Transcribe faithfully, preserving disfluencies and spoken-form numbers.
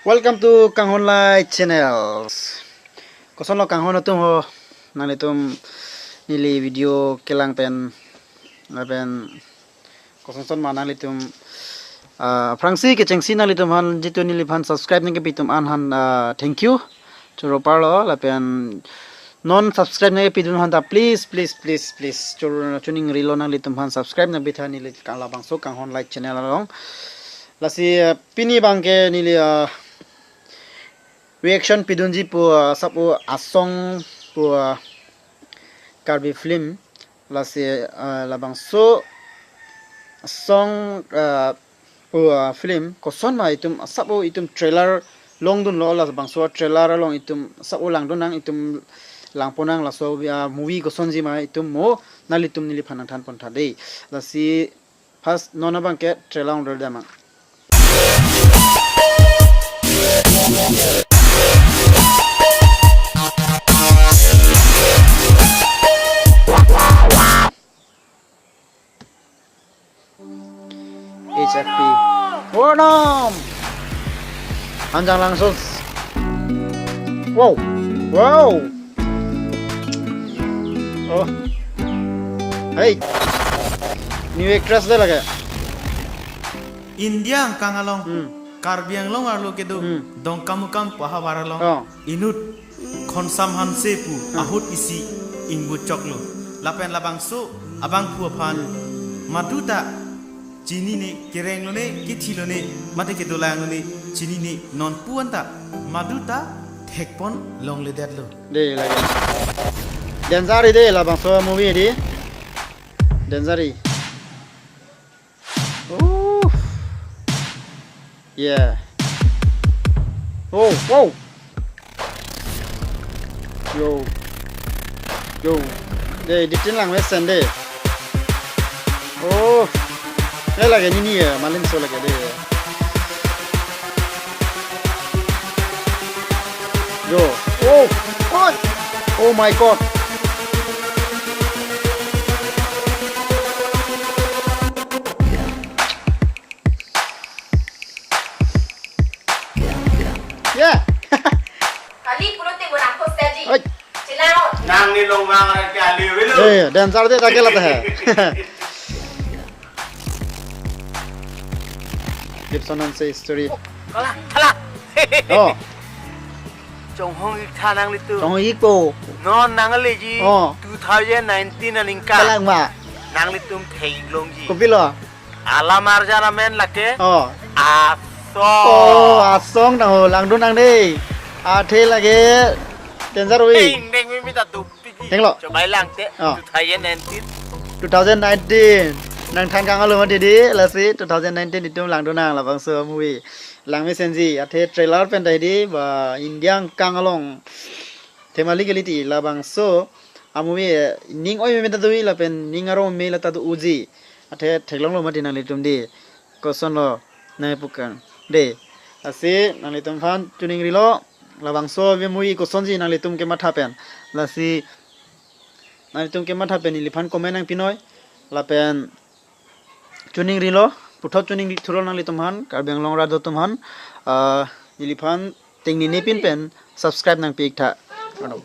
Welcome to Kanghon Light Channel. Kosonlo kanghon atum ho, nanglitum neli video kelang pen, lapen kosonson ma nanglitum, ah, aphrangsi kechengsi nanglitum aphan jitu neliphan subscribe nangkepi atum an aphan, ah, thank you. Choro parlo lapen non subscribe nangkepidun aphan ta please, please, please, please. Choro chuning rilo nanglitum aphan subscribe nangpitha neli kang labangso Kanghon Light Channel along. Lasi, ah, pini abangke neli, ah, reaction pidunji pu, ah, asap o Asong pu, ah, Karbi film. Lasi, ah, labangso Asong, ah, pu, ah, film koson ma itum asap o itum trailer longdunlo, labangso trailer along itum asap o langdun nang, itum langpon nang laso, ah, movie kosonji ma itum mo nanglitum neliphan nangthan pontha dei. Lasi first non abangke trailer longdun dam nang. H F P. Warnam! Hanjang langsung. Wow. Wow. Oh. Hey. New actress dei lake. India angkang along, hmm, Karbi Anglong arlo kedo, hmm, Dongkamukam pu ahavar along, oh, inut Khonsam Hanse pu, hmm, ahut isi ingbu choklo. Lapen labangso abangphu aphan, hmm, maduta chinine, kereng lone, kithi lone, mate kedolang lone, chinine, non pu anta maduta thekpon longledetlo. Dei lake. Danger dei labangso movie dei. Danger. Oh. Yeah. Oh, wow. Yo. Yo. Dei, editing langmesen dei. Oh. Dei lake nini ya, malinso lake dei. Yo. Oh. Oh. Oh my God. Yeah. Kali pulote mo nangkos kaji. Oi. Chilang. Nang ni long bang ran ke ali velo. Eh, dancer dei ta ke lata hai. Gibson Hanse story. Kala, kala. Oh. Chonghong ik tha nanglitum. Chonghong ikpo. Non nangleji. Oh. Two thousand nineteen aningkan. Kalang ma. Nanglitum thek longji. Kopilo? Alam arjan amen lake. Oh. Asong. Oh, Asong nang ho langdun nang dei. Athe lake danger oi. Ding ding mimi ta dupiki. Dinglo. Chobai lang te. Oh. Two thousand nineteen. Two thousand nineteen. Nangthan kang alo mati dei, lasi two thousand nineteen itum langdun nang labangso movie. Langmesenji, athe trailer pen ta dei ba India angkang along themali keliti labangso a movie, eh, ning oi me ta dui lapen ning arong me la ta do uji. Athe theklonglo mati nanglitum dei. Kosonlo nangpukang dei. Lasi nanglitum aphan chuning rilo labangso ave movie kosonji nanglitum kematha pen. Lasi nanglitum kematha pen neliphan comment nangpinoi. Lapen chuning rilo, puthot chuning ri thulo nanglitum aphan, Karbi Anglong rat atum aphan, ah, neliphan tengnine pin pen subscribe nangpi ik tha. Ano.